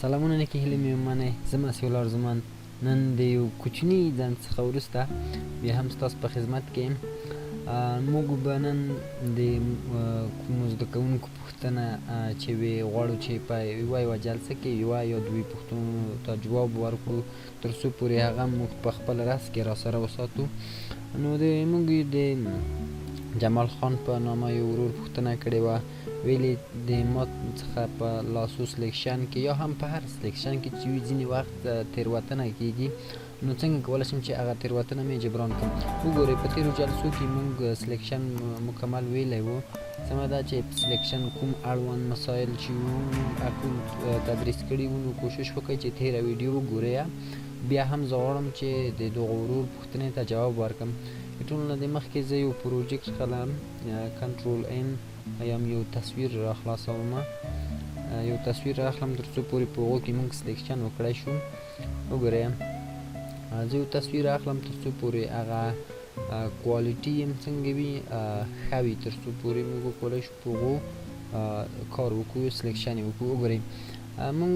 سلامونه نیکې هیلې مې ومنئ. زه مسیح الله ارزومند نن د یو کوچني ځنډ څخه وروسته بیا هم ستاسو په خدمت کې یم. موږ به نن د کومو زده کوونکو پوښتنه چې وي غواړو چې په یوه یوه جلسه کې یوه یا دوې پوښتنو ته جواب ورکړو، تر څو پورې هغه موږ په خپل رس کې راسره وساتو. نو د موږ د جمال خان په نامه یو ورور پوښتنه کړې وه، ویلې د ما څخه په lasso selection کې یا هم په هر selection کې چې وي ځینې وخت تېروتنه کیږي، نو څنګه کولی شم چې هغه تېروتنه مې جبران کړم؟ وګورئ، په تېرو جلسو کې موږ selection مکمل ویلی وو. سمه ده چې selection کوم اړوند مسایل چې وو موږ ټول تدریس کړي وو، نو کوشش وکړئ چې تېره ویډیو وګورئ. بیا هم زه غواړم چې د دغو ورور پوښتنې ته جواب ورکړم. د ټولو نه د مخکې زه یو project خلم، control N، یم یو تصویر را خلاصوم، یو تصویر راخلم تر څو پورې په هغو کې موږ selection وکړای شو. وګورئ، زه یو تصویر اخلم تر څو پورې هغه quality یې څنګه وي، ښه وي، تر څو پورې موږ وکولای شو په هغو کار وکړو، selection یې وکړو. وګورئ، موږ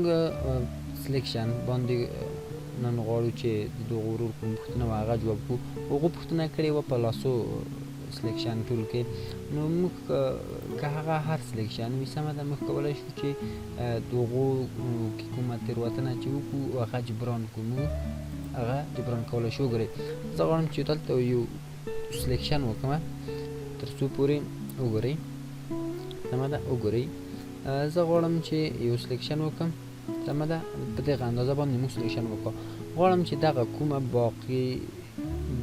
selection باندې نن غواړو چې د دغو ورور کوم پوښتنه وه هغه جواب کړو. هغو پوښتنه کړې وه په lasso selection tool کې، نو موږ که هغه هر selection وي، سمه ده، موږ کولی شو چې دغو کې کومه تېروتنه چې وکړو هغه جبران کړو، موږ هغه جبران کولی شو. وګورئ، زه غواړم چې دلته یو selection وکړم تر څو پورې، وګورئ، سمه ده، وګورئ، زه غواړم چې یو selection وکړم. سمه ده، په دغه اندازه باندې موږ selection وکړو. غواړم چې دغه کومه باقي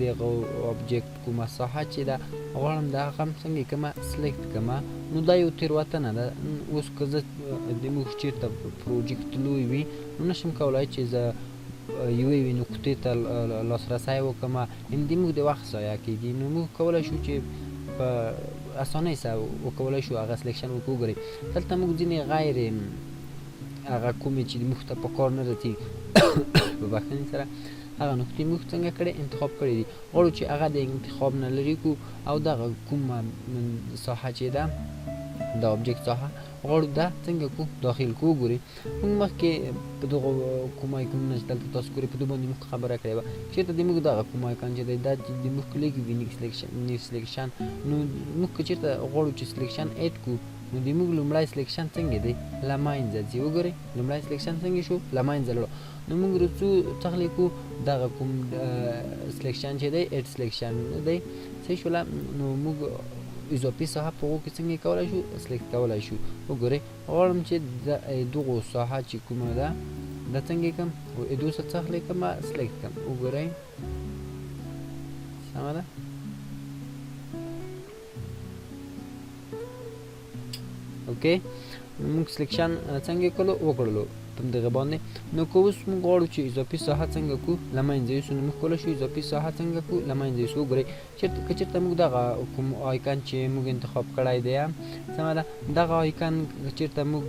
دغه object کومه ساحه چې ده، غواړم دا هغه هم څنګه کمه select کمه. نو دا یو تېروتنه ده. اوس که زه د موږ چېرته project لوی وي، نو نشم کولای چې زه یوې یوې نقطې ته لاسرسی وکړم، یعنې د موږ د وخت ضایع کېږي. نو موږ کولی شو چې په اسانۍ سره وکولای شو هغه selection وکړو. وګورئ، دلته موږ ځینې غیر هغه کومې چې موږ ته په کار نه رسي، په بخښنې سره، هغه نقطې موږ څنګه کړې، انتخاب کړې دي. غواړو چې هغه د انتخاب نه لرې کړو او دغه کومه ساحه چې ده، د object ساحه غواړو دا څنګه کو داخل کو. وګورئ، موږ مخکې په دغو کوم آیکونونه چې دلته تاسو ګورئ، په دې باندې موږ خبره کړې وه. چېرته د موږ دغه کوم آیکون چې دی، دا چې د موږ کلیک وي new selection، new selection، نو موږ که چېرته غواړو چې selection add کړو، نو د موږ لومړی selection څنګه دی، له منځه ځي. وګورئ، لومړی selection څنګه شو، له منځه لاړو. نو موږ رڅو څخلې کو دغه کوم selection چې دی، add selection دی، صحیح شوله. نو موږ اضافي ساحه په هغو کې څنګه کولای شو، select کولای شو. وګورئ، غواړم چې د دغو ساحه چې کومه ده، دا څنګه کم او دو څه څخلې کم select کم. وګورئ، سمه ده. okay، موږ selection څنګه کړو، وکړلو په دغه باندې. نو که اوس موږ غواړو چې اضافي ساحه څنګه کو له منځه یوسو، نو موږ کولی شو اضافي ساحه څنګه کو له منځه یوسو. وګورئ، چېرته که چېرته موږ دغه کوم آیکن چې موږ انتخاب کړی دی، سمه ده، دغه آیکن که چېرته موږ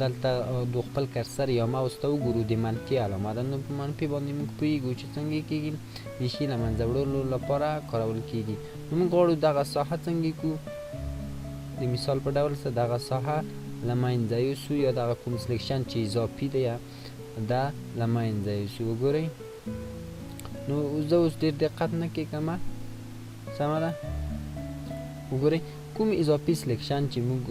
دلته د خپل cursor یا ماوس ته وګورو، د منفي علامه ده، نو په منفي باندې موږ پوهېږو چې څنګه کېږي، د شي له منځه وړلو لپاره کارول کېږي. نو موږ غواړو دغه ساحه څنګه کو، د مثال په ډول څه دغه ساحه له منځه یوسو یا دغه کوم selection چې اضافي دی دا له منځه یوسو. وګورئ، نو زه اوس ډېر دقت نه کېږم. سمه ده، وګورئ، کوم اضافي selection چې موږ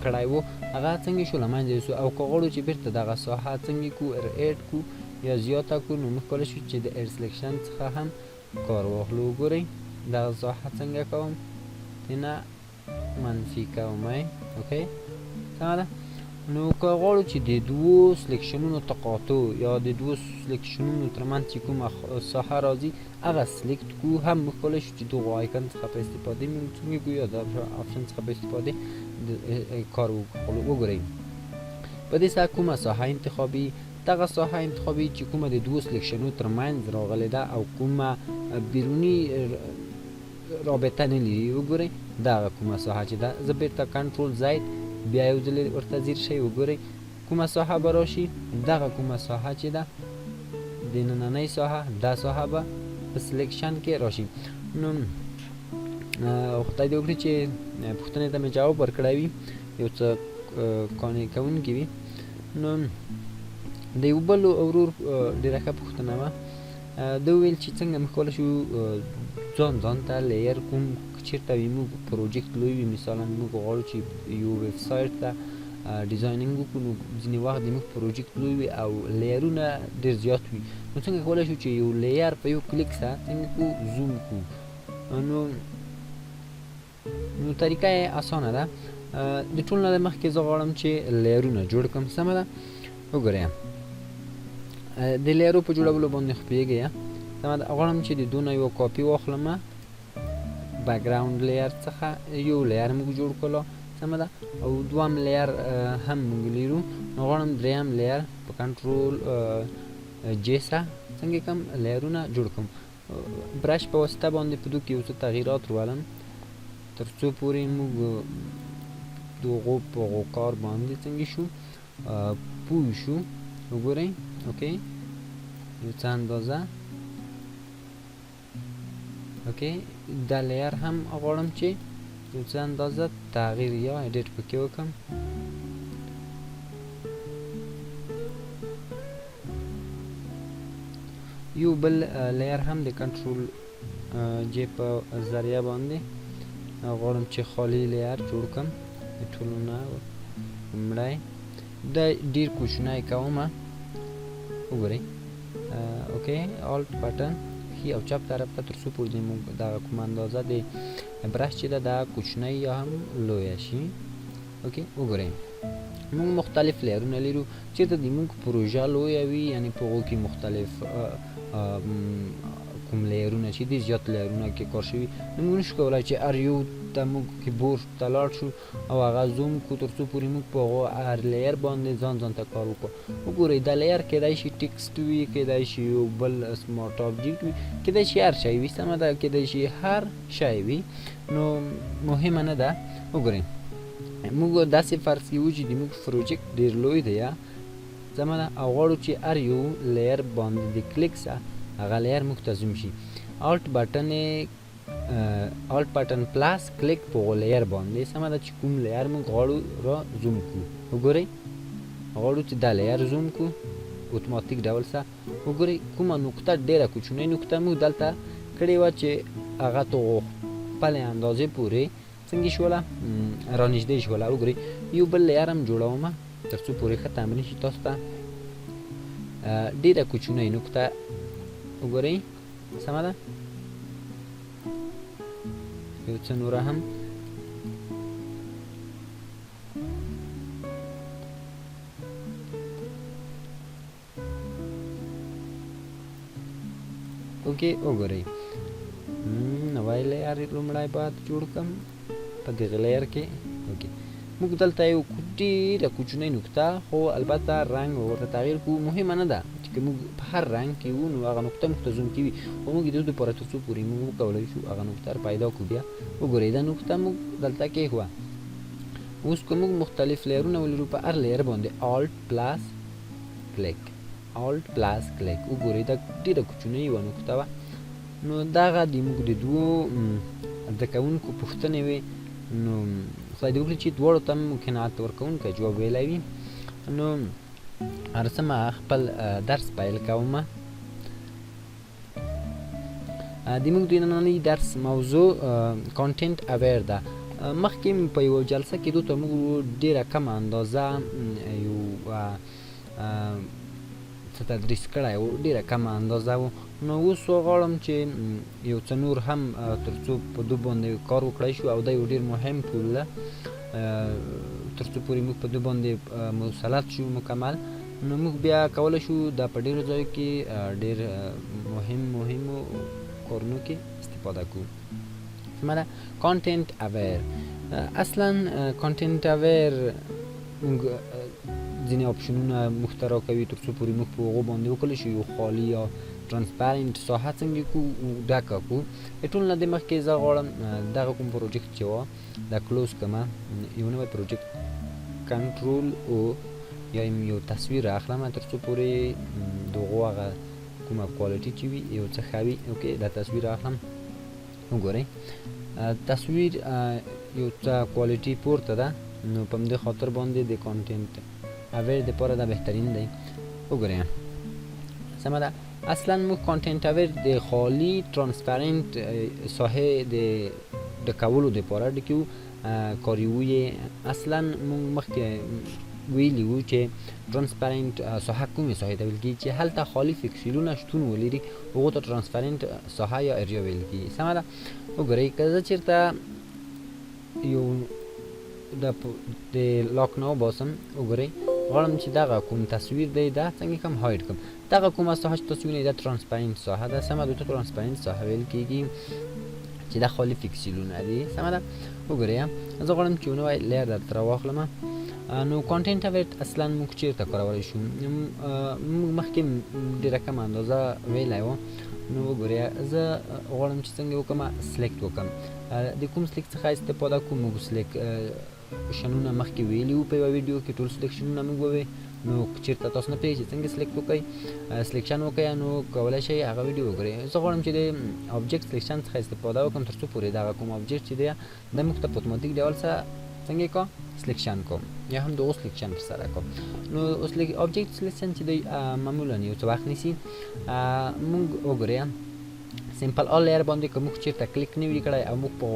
کړی وو هغه څنګه شو، له منځه یوسو. او که غواړو چې بیرته دغه ساحه څنګه کو add کو یا زیاته کو، نو موږ کولی شو چې د add selection څخه هم کار واخلو. وګورئ، دغه ساحه څنګه کوم، نه منفي کوم. okay، سمه ده. نو که غواړو چې د دوو selection ونو تقاطع یا د دوو selection ونو ترمنځ چې کومه ساحه راځي هغه select کو، هم موږ کولی شو چې دغو آیکن څخه په استفادې موږ څنګه کو یا د option څخه په استفادې کار وکړو. وګورئ، په دې سره کومه ساحه انتخابي، دغه ساحه انتخابي چې کومه د دوو selection ونو ترمنځ راغلې ده او کومه بیروني رابطه نه لري. وګورئ، دغه کومه ساحه چې ده، زه بیرته control Z، بیا یو ځل ورته ځیر شئ. وګورئ، کومه ساحه به راشي، دغه کومه ساحه چې ده، د نننۍ ساحه، دا ساحه به په selection کې راشي. نو خدای دې وکړي چې پوښتنې ته مې جواب ورکړی وي، یو څه قانع کوونکي وي. نو د یو بل ورور ډیره ښه پوښتنه وه. ده وویل چې څنګه موږ کولی شو ځان ځان ته layer کوم، که چېرته وي موږ project لوی وي، مثلا موږ غواړو چې یو ویب سایټ ته designing وکړو، نو ځینې وخت د موږ project لوی وي او layer ونه ډېر زیات وي، نو څنګه کولی شو چې یو layer په یو کلیک سره څنګه کو zoom کو؟ نو طریقه یې اسانه ده. د ټول نه مخکې زه غواړم چې layer ونه جوړ کړم. سمه ده، وګورئ د layer و په جوړولو باندې خو پوهېږئ. سمه ده، غواړم چې د دونه یوه کاپي واخلم، background layer څخه یو layer موږ جوړ کړو. سمه ده، او دوهم layer هم موږ لرو، نو غواړم دریم layer په control J سره څنګه کوم layer ونه جوړ کړم. brush په واسطه باندې په دو کې یو څه تغییرات راولم تر څو پورې موږ د هغو په هغو کار باندې څنګه شو پوه شو. وګورئ، okay، یو څه اندازه. okay، دا layer هم غواړم چې یو څه اندازه تغییر یا edit پکې وکړم. یو بل layer هم د control J په ذریعه باندې غواړم چې خالی layer جوړ کړم. د ټولو نه لومړی دا ډیر کوچنی کوم. وګورئ، okay، alt button ښي او چپ طرف ته تر څو پورې د موږ دغه کومه اندازه د brush چې ده دا کوچنی یا هم لویه شي. okay، وګورئ موږ مختلف layer ونه لرو. چېرته د موږ پروژه لویه وي، یعنې په هغو کې مختلف کوم layer ونه چې دي، زیات layer ونه کې کار شوي، نو موږ نشو کولی چې هر یو ته موږ کیبورډ ته لاړ شو او هغه zoom کړو تر څو پورې موږ په هغو هر layer باندې ځان ځان ته کار وکړو. وګورئ دا layer کیدای شي text وي، کیدای شي یو بل smart object وي، کیدای شي هر شی وي. سمه ده، کیدای شي هر شی وي، نو مهمه نه ده. وګورئ موږ داسې فرض کوو چې د موږ project ډېر لوی دی، سمه ده، او غواړو چې هر یو layer باندې د کلیک سره هغه layer موږ ته zoom شي. Alt button plus click په هغو layer باندې، سمه ده، چې کوم layer موږ غواړو را zoom کړو. وګورئ غواړو چې دا layer zoom کړو اتوماتیک ډول سره. وګورئ کومه نقطه ډېره کوچنۍ نقطه موږ دلته کړې وه چې هغه ته خپلې اندازې پورې څنګه شوله رانږدې شوله. وګورئ یو بل layer هم جوړوم تر څو پورې ښه تمرین شي تاسو ته. ډېره کوچنۍ نقطه وګورئ، سمه ده، یو څه نوره هم. okay، وګورئ نوی layer لومړی باید جوړ کړم په دغه layer کې. okay، موږ دلته یو ډېره کوچنۍ نقطه، خو البته رنګ ورته تغییر کړو مهمه نه ده چې که موږ په هر رنګ کې وو نو هغه نقطه موږ ته zoom کوي، خو موږ د دې لپاره تر څو پورې موږ وکولی شو هغه نقطه پیدا کړو. بیا وګورئ دا نقطه موږ دلته کېښوه. اوس که موږ مختلف layer ونه ولرو په هر layer باندې alt plus click، alt plus click، وګورئ دا ډېره کوچنۍ یوه نقطه وه. نو دغه د موږ د دوو زده کوونکو پوښتنې وې، نو خدای دې وکړي چې دواړو ته مو قناعت ورکوونکی جواب ویلی وي. نو هر څه ما خپل درس پیل کوم. د موږ د نننۍ درس موضوع content aware ده. مخکې په یوه جلسه کې دوی ته موږ ډېره کمه اندازه یو څه تدریس کړی و، ډېره کمه اندازه و. نو اوس غواړم چې یو څه نور هم تر څو په دو باندې کار وکړای شو، او دا یو ډېر مهم tool ده تر څو پورې موږ په دو باندې مسلط شو مکمل، نو موږ بیا کولی شو دا په ډېرو ځایو کې ډېر مهمو کارونو کې استفاده کړو. سمه ده، content aware. اصلا content aware موږ ځینې option ونه موږ ته راکوي تر څو پورې موږ په هغو باندې وکړلی شو یو خالي یا transparent ساحه څنګه کړو ډکه کړو. د ټول نه د مخکې زه غواړم دغه کوم project چې وه دا close کړم، یو نوی project control O یا یو تصویر اخلم تر څو پورې د هغو هغه کومه quality چې وي یو څه ښه وي. okay، دا تصویر اخلم. وګورئ تصویر یو څه quality پورته ده، نو په همدې خاطر باندې د content aware دپاره دا بهترین دی. وګورئ، سمه ده. اصلا موږ content aware د خالی transparent ساحه د ډکولو دپاره ډکیو کاریوو یې. اصلا موږ مخکې ویلي وو چې transparent ساحه کومې ساحې ته ویل کېږي چې هلته خالي پیکسلونه شتون ولري، هغو ته transparent ساحه یا area ویل کېږي، سمه ده. وګورئ، که زه چېرته یو د lock نه وباسم، وګورئ، غواړم چې دغه کوم تصویر دی دا څنګه کوم hide کوم. دغه کومه ساحه چې تاسو وینئ دا transparent ساحه ده، سمه ده. ته transparent ساحه ویل کېږي چې دا خالي پیکسلونه دي، سمه ده. وګورئ، زه غواړم چې یو نوی layer درته راواخلم. نو content aware اصلا موږ چیرته کارولی شو؟ موږ مخکې ډېره کمه اندازه ویلی و. نو وګورئ، زه غواړم چې څنګه وکړم، select وکړم. د کوم select څخه استفاده کوم؟ موږ selection ونه مخکې ویلي وو په یوه ویډیو کې، ټول selection ونه موږ ووی. نو که چېرته تاسو نه پوهېږئ چې څنګه select وکړئ، selection وکړئ، نو کولی شئ هغه ویډیو وګورئ. زه غواړم چې د object selection څخه استفاده وکړم تر څو پورې دغه کوم object چې دی دا موږ ته په اتوماتیک ډول سره څنګه کو selection کوم یا هم د اوس selection ترسره کوم. نو اوس object selection چې دی معمولا یو څه وخت نیسي. موږ وګورئ، simple all layer باندې که موږ چېرته کلیک نه وي کړی او موږ په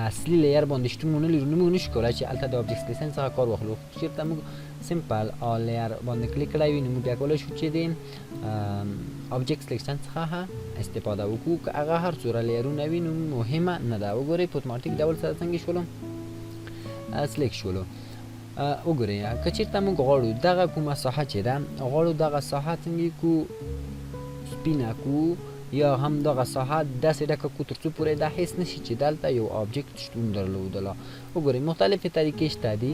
اصلي layer باندې شتون ونه لرو، نو موږ نشو کولای چې هلته د object selection څخه کار واخلو. چېرته موږ simple all layer باندې کلیک کړی وي، نو موږ بیا کولای شو چې د object selection څخه استفاده وکړو، که هغه هر څومره layer ونه وي نو مهمه نه ده. وګورئ، په اتوماتیک ډول سره څنګه شولو، select شولو. وګورئ، که چېرته موږ غواړو دغه کومه ساحه چې ده، غواړو دغه ساحه څنګه کو سپینه کو یا هم دغه ساحه داسې ډکه کو تر څو پورې دا حس نشي چې دلته یو object شتون درلودله. وګورئ، مختلفې طریقې شته دي.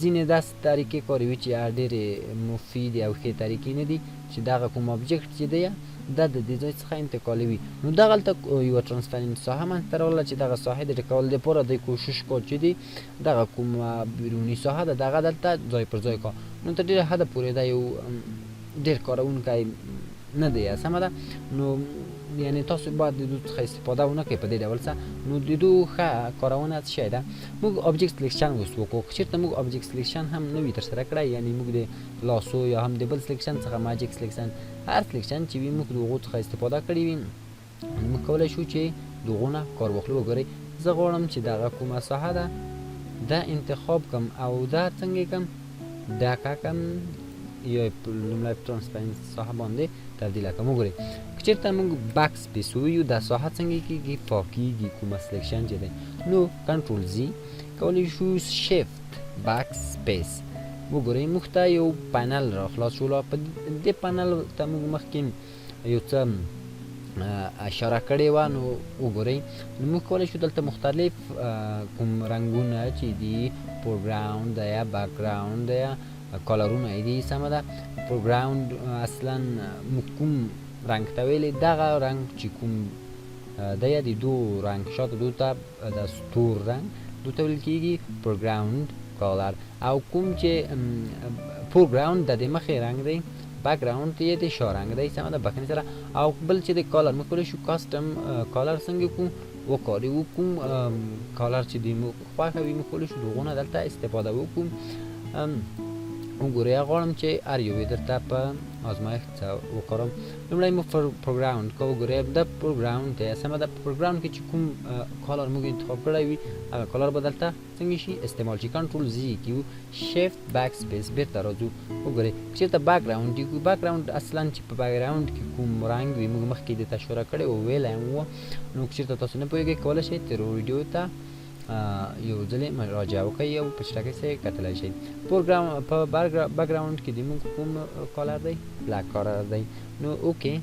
ځینې داسې طریقې کاروي چې ډېرې مفیدې او ښې طریقې نه دي، چې دغه کوم object چې دی دا د دې ځای څخه انتقالوي. نو دغلته یوه transparent ساحه منځته راغله چې دغه ساحې د ډکولو دپاره دی کوشش کو چې دی دغه کومه بیروني ساحه ده دغه دلته ځای پر ځای کا. نو تر ډېره حده پورې دا یو ډېر کارونکی نه دی، سمه ده. نو یعنی تاسو باید د دوی څخه استفاده ونه کړئ په دې ډول څه. نو د دوی ښه کارونه څه شی ده؟ موږ object selection اوس وکړو. که چېرته موږ object selection هم نه وي ترسره کړی، یعنی موږ د lasso یا هم د بل selection څخه، magic selection، هر selection چې وي، موږ د هغو څخه استفاده کړې وي، نو موږ کولی شو چې د هغو نه کار واخلو. وګورئ، زه غواړم چې دغه کومه ساحه ده دا انتخاب کم او دا څنګه کم ډکه کم یا لومړی transparent ساحه باندې تبدیله کم. وګورئ، که چېرته موږ backspace وویو، دا ساحه څنګه کېږي؟ پاکېږي کومه selection چې دی. نو control Z کولی شو، shift backspace. وګورئ، موږ ته یو پنل را خلاص شو. په دې پنل ته موږ مخکې یو څه اشاره کړې وه. نو وګورئ، نو موږ کولی شو دلته مختلف کوم رنګونه چې دي، foreground دی یا background دی یا color ونه دي، سمه ده. foreground اصلا موږ کوم رنګ ته ویلې؟ دغه رنګ چې کوم دی، د دو رنګ شاته دو ته د تور رنګ دو ته ویل کېږي foreground color، او کوم چې foreground د مخې رنګ دی، background یې د شا رنګ دی، سمه ده، بخښنې سره. او بل چې د color، موږ کولی شو custom color څنګه کو وکاروو. کوم color چې د موږ خوښه وي، موږ کولی شو د هغو نه دلته استفاده وکړو. وګورئ، غواړم چې هر یو یې درته په ازمایښت څه وکاروم. لومړی موږ foreground کو. وګورئ، دا foreground دی، سمه ده. foreground کې چې کوم color موږ انتخاب کړی وي، هغه color به دلته څنګه شي؟ استعمال شي. control Z کیو، shift backspace، بیرته راځو. وګورئ، چېرته background دی، background اصلا چې په background کې کوم رنګ وي، موږ مخکې د ته کړی او ویلی هم وو. نو که چېرته تاسو نه پوهېږئ، کولی شئ تېرو ویډیو ته یو ځلې مراجعه وکړئ او په چټکۍ سره کتلی شئ. foreground، په background کې د موږ کوم color دی؟ black color دی. نو okay،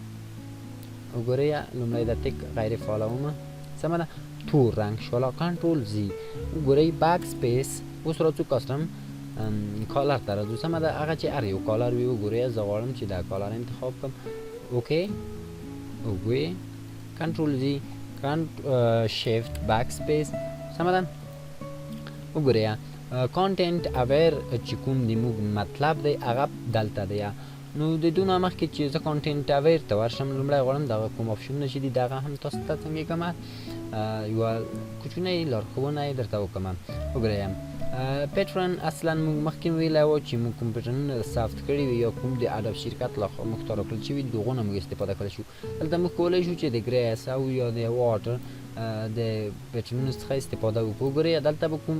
وګورئ، لومړی د تیک غیر فعالوم، سمه ده، تور رنګ شولا. control Z. وګورئ، backspace. اوس راځو custom color ته راځو، سمه ده. هغه چې هر یو color وي. وګورئ، زه غواړم چې دا color انتخاب کړم. okay، وګورئ، control Z، shift backspace، سمه ده. وګورئ، content aware چې کوم د موږ مطلب دی، هغه دلته دی. نو د دونه مخکې چې زه content aware ته ورشم، لومړی غواړم دغه کوم option ونه چې دي، دغه هم تاسو ته څنګه کومه یوه کوچنۍ لارښوونه یې درته وکړم. وګورئ. pattern اصلا موږ مخکې ویلی و چې موږ کوم pattern ونه ثبت کړي وي یا کوم د Adobe شرکت لخوا موږ ته راکړل شوي، دغو نه موږ استفاده کړی شو. دلته موږ کولی شو چې د grass او یا د water د pattern ونو څخه استفاده وکړو. ګورئ دلته به کوم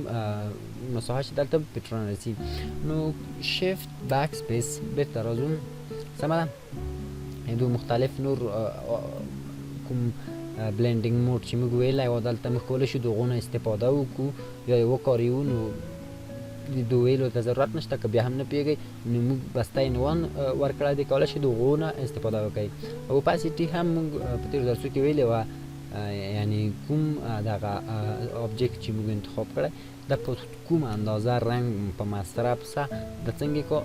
مساحه چې دلته به pattern رسي. نو shift backspace بیرته راځو، سمه ده. دو مختلف نور کوم blending mode چې موږ ویلی و، دلته موږ کولی شو دغو نه استفاده وکړو یا یې وکاریو. نو د دو ویلو ته ضرورت نشته، که بیا هم نه پوهېږئ نو موږ بسته عنوان ورکړی دی، کولی شئ د هغو نه استفاده وکړئ. opacity هم موږ په تېرو درسو کې ویلې وه، یعنی کوم دغه object چې موږ انتخاب کړی دا په کومه اندازه رنګ په مصرف سه د څنګه کو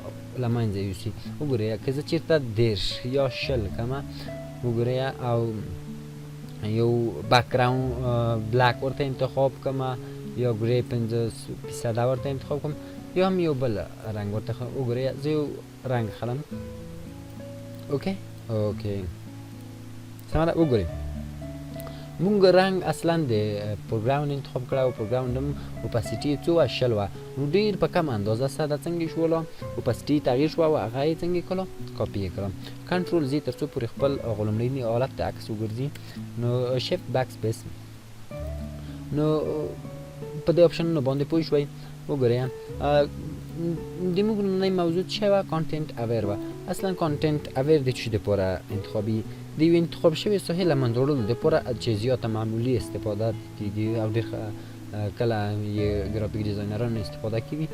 له منځه یوسي. وګورئ که زه چېرته 30 یا 20 کمه وګورئ او یو background black ورته انتخاب کمه یا gray 5% ورته انتخاب کوم یا هم یو بل رنګ ورته وګورئ زه یو رنګ خلم. okay okay سمه ده. وګورئ مونږ رنګ اصلا د foreground انتخاب کړی او foreground هم opacity یې څو وه؟ 20 وه. نو ډېر په کمه اندازه ساده څنګه شوله opacity یې تغییر شوه او هغه یې څنګه کړه کاپي یې کړه. control Z تر څو پورې خپل هغه لومړني حالت ته عکس وګرځي. نو shift backspace. نو په دې آپشنونو باندې پوه شوئ. وګورئ د موږ نننۍ موضوع څه وه؟ content aware وه. اصلا content aware د څه دپاره انتخابي؟ د یوې انتخاب شوې ساحې له منځه وړلو دپاره چې زیاته معمولي استفاده کیږي او ډېر کله یې graphic designer ان استفاده کوي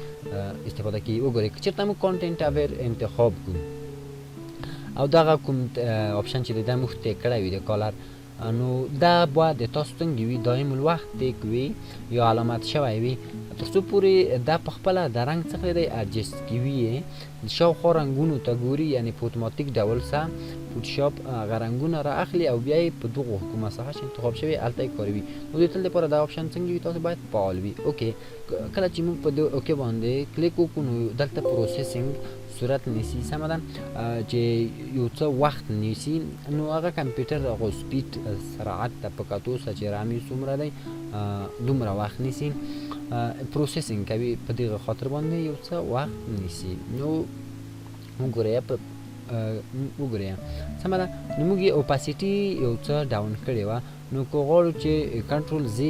استفاده کوي. وګورئ که چېرته موږ content aware انتخاب کړو او دغه کوم آپشن چې د موږ tick کړی وي د color، نو دا باید د تاسو څنګه وي؟ دایم الوخت tick وي یا علامت شوی وي، تر څو پورې دا په خپله د رنګ څخه دی adjust کوي یې، شاوخوا رنګونو ته ګوري، یعنی په اتوماتیک ډول سه فوټوشاپ هغه رنګونه را اخلي او بیا یې په دغو کومه ساحه چې انتخاب شوې هلته یې کاروي. نو د تل لپاره دا آپشن څنګه وي؟ تاسو باید فعال وي. okay کله چې موږ په دې okay باندې کلیک وکړو نو دلته processing صورت نیسي، سمه ده، چې یو څه وخت نیسي. نو هغه کمپیوټر هغه speed سرعت ته په کتو سره چې رام یې څومره دی دومره وخت نیسي، processing کوي، په دغه خاطر باندې یو څه وخت نیسي. نو وګورئ په وګورئ سمه ده. نو موږ یې opacity یو څه down کړې وه. نو که غواړو چې control Z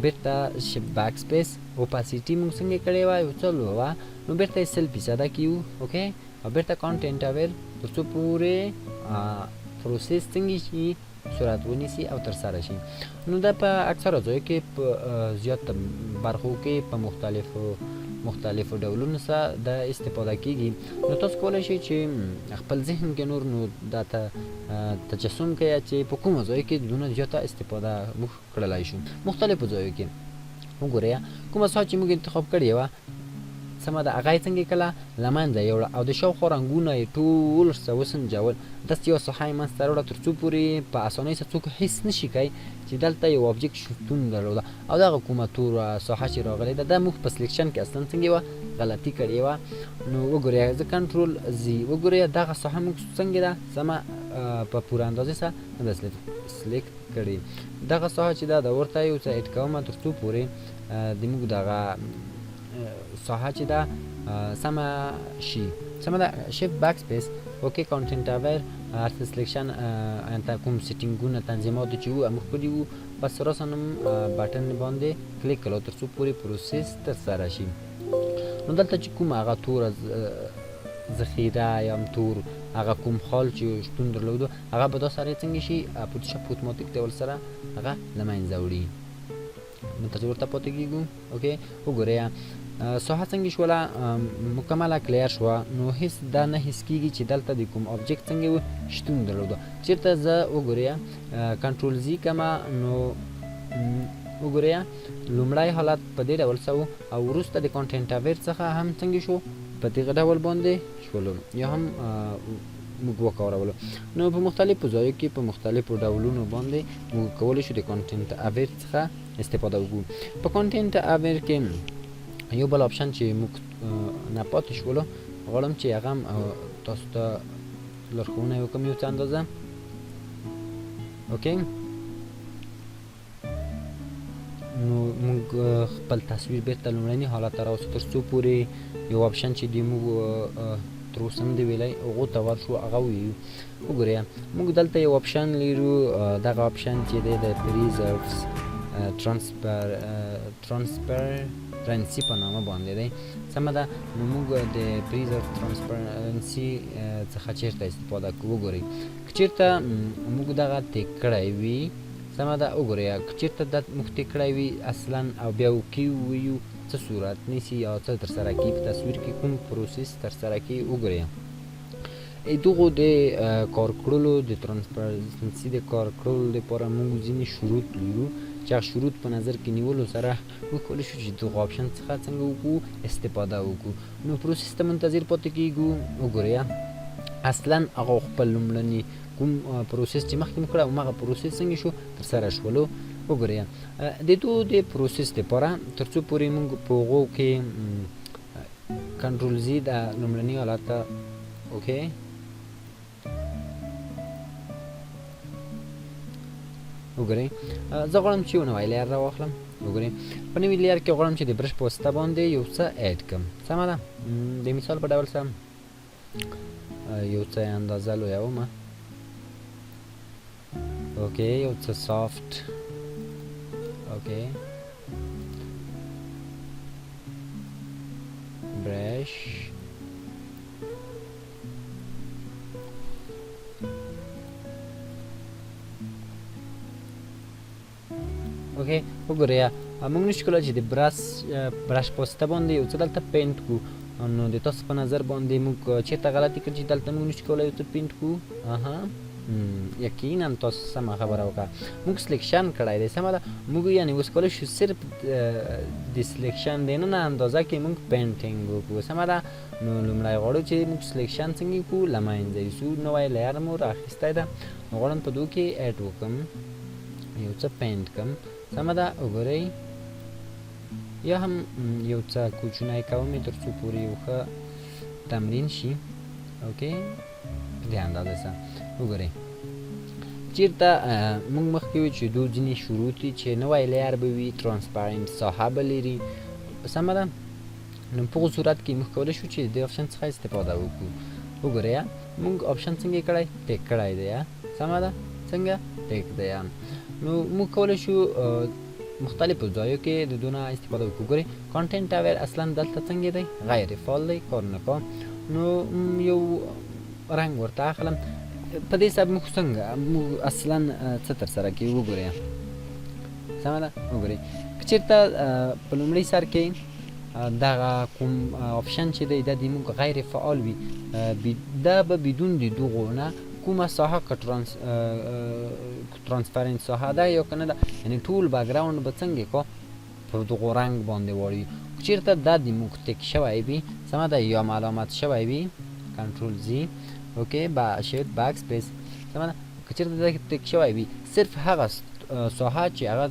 بیرته shift backspace opacity موږ څنګه کړې وه یو څه لوړه، نو بیرته یې 100% کیو. okay او بیرته content aware تر څو پورې process څنګه شي صورت ونیسي او ترسره شي. نو دا په اکثره ځایو کې په زیات برخو کې په مختلفو ډولونو سره دا استفاده کیږي. نو تاسو کولی شئ چې خپل ذهن کې نور نو دا ته تجسم کوي چې په کومو ځایو کې دونه زیاته استفاده موږ کړلای شو مختلفو ځایو کې. وګورئ کومه ساحه چې موږ انتخاب کړې وه سمه ده، هغه یې څنګه کله له منځه یوړه او د شاوخوا رنګونه یې ټول ورڅخه وسنجول، داسې یوه ساحه یې منځته راوړه تر څو پورې په اسانۍ سره څوک حس نه شي کوي چې دلته یو object شتون درلوده. او دغه کومه توره ساحه چې راغلې ده دا موږ په selection کې اصلا څنګه وه غلطي کړې وه. نو وګورئ زه control Z وګورئ دغه ساحه موږ څنګه ده سمه په پوره اندازې سره نه ده select کړې. دغه ساحه چې ده دا ورته یو څه add کوم تر څو پورې د موږ دغه ساحه چې ده سمه شي. سمه ده. shift backspace okay content aware هر څه selection انته کوم setting ونه تنظیمات چې وو موږ کړي وو، بس راساً هم button باندې کلیک کړو تر څو پورې process ترسره شي. نو دلته چې کوم هغه توره ذخیره یا هم تور هغه کوم خال چې شتون درلودو هغه به دا سره څنګه شي فوټوشاپ په اتوماتیک ډول سره هغه له منځه وړي. منتظر ورته پاتې کېږو. okay وګورئ ساحه څنګه شوله مکمله clear شوه. نو هیڅ دا نه حس کیږي چې دلته د کوم object څنګه و شتون درلوده. چېرته زه وګورئ control Z کمه، نو وګورئ لومړی حالت په دې ډول سه او وروسته د content aware څخه هم څنګه شو په دغه ډول باندې شولو یا هم موږ وکارولو. نو په مختلفو ځایو کې په مختلفو ډولونو باندې موږ کولی شو د content aware څخه استفاده وکړو. په content aware کې یو بل آپشن چې موږ نه پاتې شولو غواړم چې هغه هم تاسو ته لارښوونه وکړم یو څه اندازه. okay نو موږ خپل تصویر بیرته لومړني حالت ته راوستو، تر څو پورې یو option چې د موږ تر اوسه نه دی ویلی هغو ته ورشو، هغه وویو. وګورئ موږ دلته یو option لرو، دغه option چې دی د preserves transparency په نامه باندې دی، سمه ده. نو موږ د preserve transparency څخه چیرته استفاده کوو؟ وګورئ که چیرته موږ دغه tick کړی وي، سمه ده. وګورئ که چیرته دا موږ tick کړی وي اصلا او بیا okay وویو، څه صورت نیسي یا څه ترسره کیږي په تصویر کې، کوم process ترسره کیږي. وګورئ دغو د کار کړلو د transparency د کار کړلو لپاره موږ ځینې شروط لرو چې هغه شروط په نظر کې نیولو سره موږ کولی شو چې دغه option څخه څنګه وکړو استفاده وکړو. نو process ته منتظر پاتې کیږو. وګورئ اصلا هغه خپل لومړني کوم process چې مخکې مو کړی هماغه process څنګه شو ترسره شولو. وګورئ د دوو د process لپاره تر څو پورې موږ په هغو کې control Z د لومړني حالت ته okay وګورئ زه غواړم چې یو نوی layer راواخلم. وګورئ په نوي layer کې غواړم چې د brush په واسطه باندې یو څه add کړم، سمه ده. د مثال په ډول سم یو څه اندازه لویوم، okay یو څه soft، okay brush، okay. وګورئ موږ نشو کولای چې د brush په واسطه باندې یو څه دلته paint کړو. نو د تاسو په نظر باندې موږ چېرته غلطي کړې چې دلته موږ نشو کولای یو څه paint کړو؟ اها یقینا تاسو سمه خبره وکړه، موږ selection کړی دی، سمه ده. موږ یعنې اوس کولی شو صرف د selection دننه اندازه کې موږ painting وکړو، سمه ده. نو لومړی غواړو چې موږ selection څنګه کړو له منځه یوسو. نوی layer مو راخیستی ده، نو غواړم په دوو کې add وکړم، یو څه paint کړم، سمه ده. وګورئ یا هم یو څه کوچنی کوم یې تر څو پورې یو ښه تمرین شي. okay په دې اندازه سره وګورئ چیرته موږ مخکې ویل چې دوه ځینې شروط دي چې نوی layer به وي، transparent ساحه به لري، سمه ده. نو په هغو صورت کې موږ کولی شو چې د دې option څخه استفاده وکړو. وګورئ موږ option څنګه کړی، tick کړی دی، سمه ده، څنګه tick دی. نو موږ کولی شو مختلفو ځایو کې د دونه استفاده وکړو. ګورئ content aware اصلا دلته څنګه دی، غیر فعال دی، کار نه کوم. نو یو رنګ ورته اخلم په دې حساب موږ څنګه موږ اصلا څه ترسره کوي. وګورئ سمه ده. وګورئ که چېرته په لومړي سر کې دغه کوم option چې دی دا د موږ غیر فعال وي، دا به بدون د دغو نه کومه ساحه که transparent ساحه ده یا که نه ده، یعنې ټول background به څنګه کو پر دغو رنګ باندې واړوي. که چېرته دا د موږ tick شوی وي، سمه ده، یا معلومات شوی وي، control Z okay با shift backspace، سمه ده. که چېرته دا tick شوی وي صرف هغه ساحه چې هغه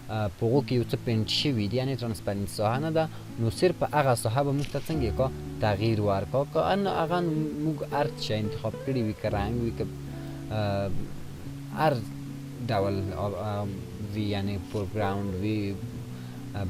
په هغو کې یو څه paint شوي دي، یعنې transparent ساحه نه ده، نو صرف هغه ساحه به موږ ته څنګه کا تغییر ورکا، که ان هغه موږ هر څه انتخاب کړي وي، که رنګ وي که هر ډول وي، یعنې foreground وي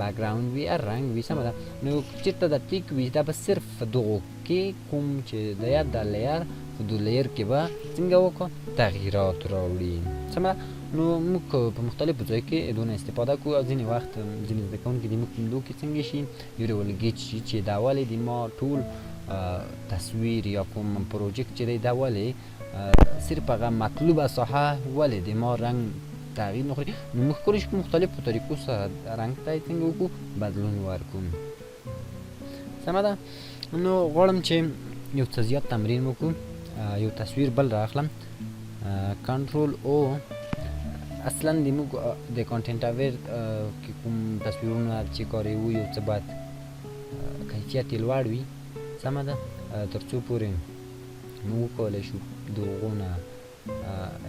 background وي هر رنګ وي، سمه ده. نو چېرته دا tick وي دا به صرف دغو کې کوم چې دی دا layer په دو layer کې به څنګه وکړو تغییرات راوړي، سمه ده. نو موږ په مختلفو ځایو کې دونه استفاده کوو. او ځینې وخت ځینې زده کوونکي د موږ په دوو کې څنګه شي یو ډول ګیچ شي چې دا ولې د ما ټول تصویر یا کوم project چې دی دا ولې صرف هغه مطلوبه ساحه ولې د ما رنګ تغییر نه خوري. نو موږ کولی شو په مختلفو طریقو سره رنګ ته یې څنګه وکړو بدلون ورکړو، سمه ده. نو غواړم چې یو څه زیات تمرین وکړو، یو تصویر بل راخلم، control O. اصلا د موږ د content aware کې کوم تصویرونه چې کاروو یو څه باید کیفیت یې لوړ وي، سمه ده، تر څو پورې موږ وکولی شو د هغو نه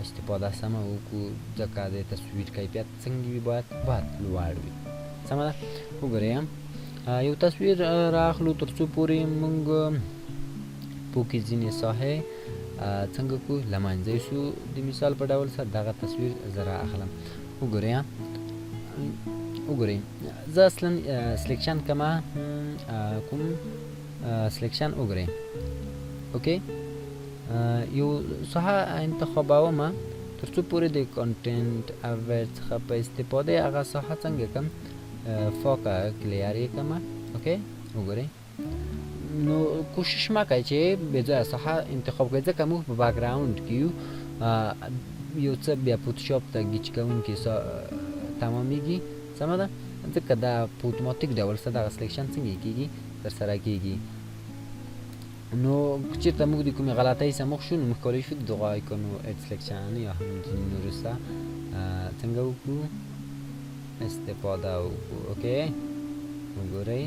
استفاده سمه وکړو، ځکه د تصویر کیفیت څنګه وي باید لوړ وي، سمه ده. وګورئ یو تصویر راخلو تر څو پورې موږ په کې ځینې ساحې څنګه کو له منځه یوسو. د مثال په ډول سره دغه تصویر زه را اخلم. وګورئ وګورئ، زه اصلا selection کما کوم selection. وګورئ، okay، یو ساحه انتخابوم تر څو پورې د content aware څخه په استفاده هغه ساحه څنګه کم فاکه clear یې کمه. okay، وګورئ، نو کوشش مه کوئ چې بې ځایه ساحه انتخاب کړئ، ځکه موږ په background کې یو، یو څه بیا فوتوشاپ ته ګیچ کوونکي تمامېږي. سمه ده، ځکه دا په اتوماتیک ډول سره دغه selection څنګه کېږي، ترسره کېږي. نو که چېرته موږ د کومې غلطۍ سره مخ شو، نو موږ کولی شو د دغو آیکونو add selection یا هم ځینې نورو سره څنګه وکړو، استفاده وکړو. okay، وګورئ،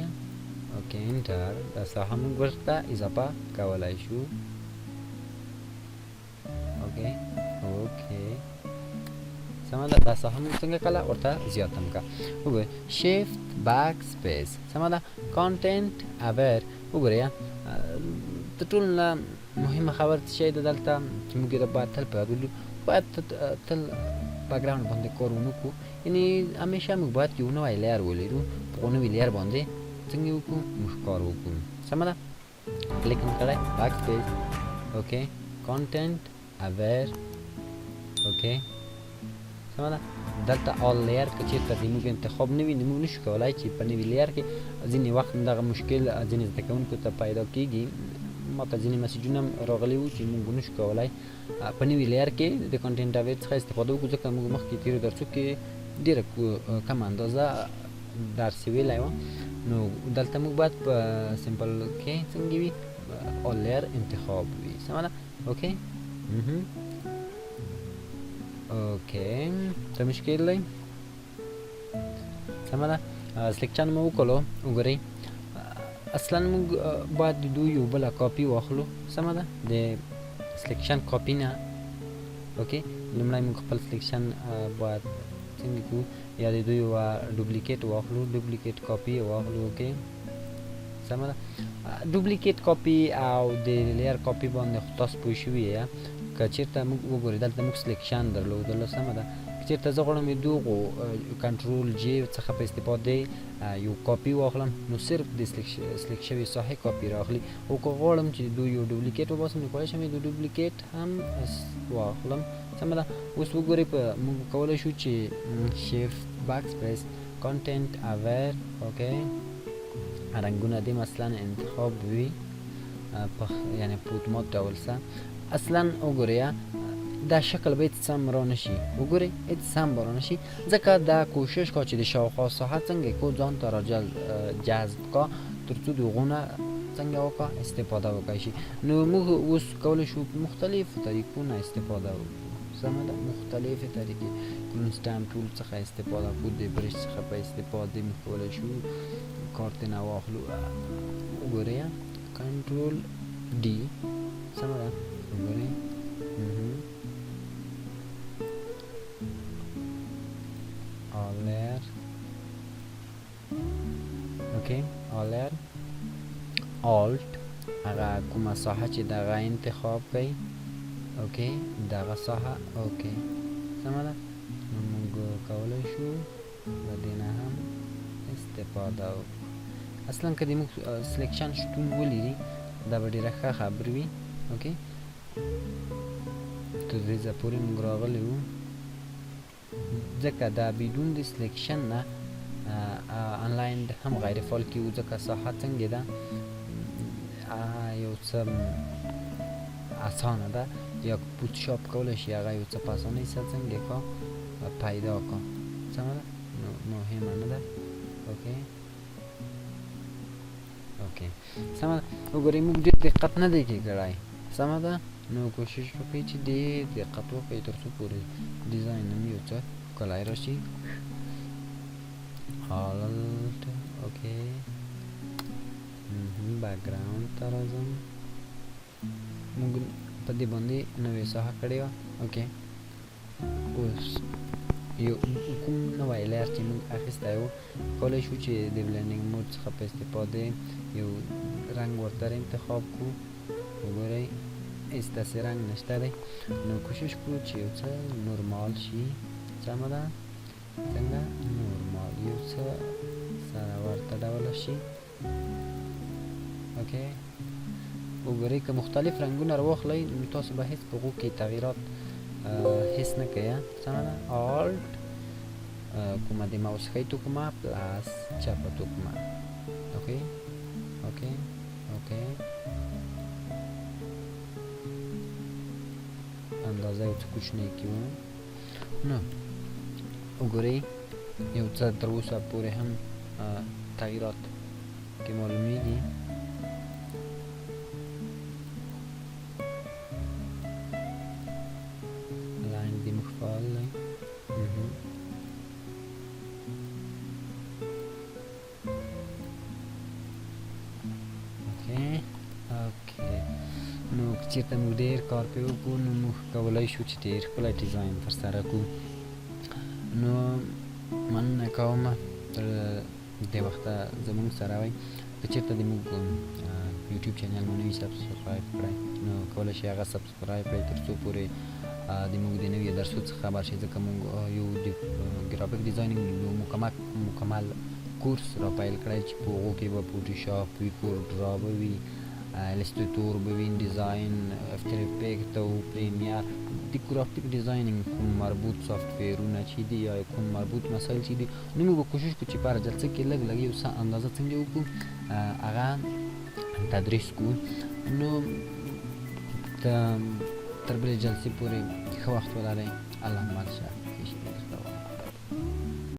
okay، enter، دا ساحه موږ ورته اضافه کولی شو. okay، سمه ده، دا ساحه موږ څنګه کله ورته زیاته کړه. وګورئ، shift backspace. سمه ده، content aware. وګورئ، تر ټولو نه مهمه خبره څه شی ده دلته چې موږ یې باید تل په یاد ولرو؟ باید تل background باندې کار ونه کړو، یعنی همیشه موږ باید یو نوی layer ولرو، په هغو نوي layer باندې څنګه وکړو، موږ کار وکړو. سمه ده، کلیک مې کړی، backspace، okay، content aware. okay، سمه ده، دلته all layer که چېرته د موږ انتخاب نه وي، نو موږ نشو کولای چې په نوي layer کې. ځینې وخت دغه مشکل ځینې زده کوونکو ته پیدا کیږي. ما ته ځینې مسیجونه هم راغلي وو چې موږ نشو کولای په نوي layer کې د content aware څخه استفاده وکړو، ځکه موږ مخکې تېرو درسو کې ډېره کمه اندازه درس ویلی و. نو دلته موږ باید په simple کې څنګه وي، all layer انتخاب وي. سمه ده. okay، okay، څه مشکل دی؟ سمه ده، selection مو وکړو. وګورئ، اصلا موږ باید د دوی یو بله کاپي واخلو. سمه ده، د selection کاپي نه. okay، لومړی موږ خپل selection باید څنګه کړو، یا د دوی یوه duplicate واخلو، duplicate کاپي واخلو. okay، سمه ده، duplicate کاپي او د layer کاپي باندې خو تاسو پوه شوي یې. که چېرته موږ وګورئ، دلته موږ selection درلودلو. سمه ده، که چېرته زه غواړم دغو control J څخه په استفاده یو کاپي واخلم، نو صرف د select شوې ساحې کاپي راخلي، او که غواړم چې دوی یو duplicate وباسم، نو کولی شم د duplicate هم واخلم. سمه ده، اوس وګورئ، په موږ کولی شو چې shift backspace، content aware. okay، رنګونه دې مثلا انتخاب وي په یعنی په اتومات ډول سره. اصلا وګورئ، دا شکل به هېڅ سم را نشي. وګورئ، هېڅ سم به را نشي، ځکه دا کوشش کا چې د شاوخوا ساحه څنګه کو ځان ته را جذب کا، تر څو د هغو نه څنګه وکا استفاده وکړای شي. نو موږ اوس کولی شو په مختلفو طریقو نه استفاده وکړو. سمه ده، مختلفې طریقې، clone stamp tool څخه استفاده کړو، د brush څخه په استفاده موږ کولی شو کار ترېنه واخلو. وګورئ، control D. سمه ده، وګورئ، all layer. okay، all layer، alt، هغه کومه ساحه چې دغه انتخاب کړئ. okay، دغه ساحه. okay، سمه ده، نو موږ کولی شو له دې نه هم استفاده وکړو. اصلا که د موږ selection شتون ولري، دا به ډېره ښه خبر وي. okay، تر دې ځایه پورې موږ راغلي وو، ځکه دا بدون د selection نه آنلاین هم غیر فعال کیږي، ځکه ساحه څنګه ده، یو څه اسانه ده، یا فوتوشاپ کولی شي هغه یو څه په اسانۍ سره څنګه کا پیدا کا. سمه ده، نو مهمه نه ده. okay، okay، سمه ده. وګورئ، موږ ډېر دقت نه دی کړی. سمه ده، نو کوشش وکړئ چې ډېر دقت وکړئ تر څو پورې design هم یو څه ښکلی راشي. Alt، okay، background ته راځم. موږ په دې باندې نوې ساحه کړې وه. okay، اوس یو کوم نوی layer چې موږ اخیستی و، کولی شو چې د blending mode څخه په استفاده یو رنګ ورته انتخاب کړو. وګورئ، هېڅ داسې رنګ نشته دی، نو کوشش کړو چې یو څه نورمال شي. سمه ده، څنګه نورمال یو څه سره ورته ډوله شي. okay، وګورئ که مختلف رنګونه راواخلئ نو تاسو به هیڅ په هغو کې تغیرات حس نه کوئ. سمه ده. Alt کومه د ماوس ښی تکمه plus چپه تکمه. okay okay okay، اندازه یو څه کوچنی کیو. نو وګورئ یو څه تر اوسه پورې هم تغیرات کې معلومیږي. line د موږ فعال دی. okay okay، نو که چېرته موږ ډېر کار پرې وکړو نو موږ کولی شو چې ډېر ښکلی ډیزاین ترسره کړو. نو مننه کوم تر دې وخته زموږ سره وئ. که چېرته د موږ یوټیوب channel مو نه وي subscribe کړی نو کولی شئ هغه subscribe کړئ تر څو پورې د موږ د نویو درسو څخه خبر شئ، ځکه موږ یو د graphic designing یو مکمل کورس را پیل کړی چې په هغو کې به فوټوشاپ وي، کورډرا به وي، Illustrator به وي، design، After Effect او Premiere، د graphic designing کوم مربوط software ونه چې دي یا کوم مربوط مسایل چې دي، نو موږ به کوشش کوو چې په هره جلسه کې لږ لږ یو څه اندازه څنګه وکړو هغه تدریس کړو. نو تر بلې جلسې پورې ښه وخت ولرئ. الله مل شه.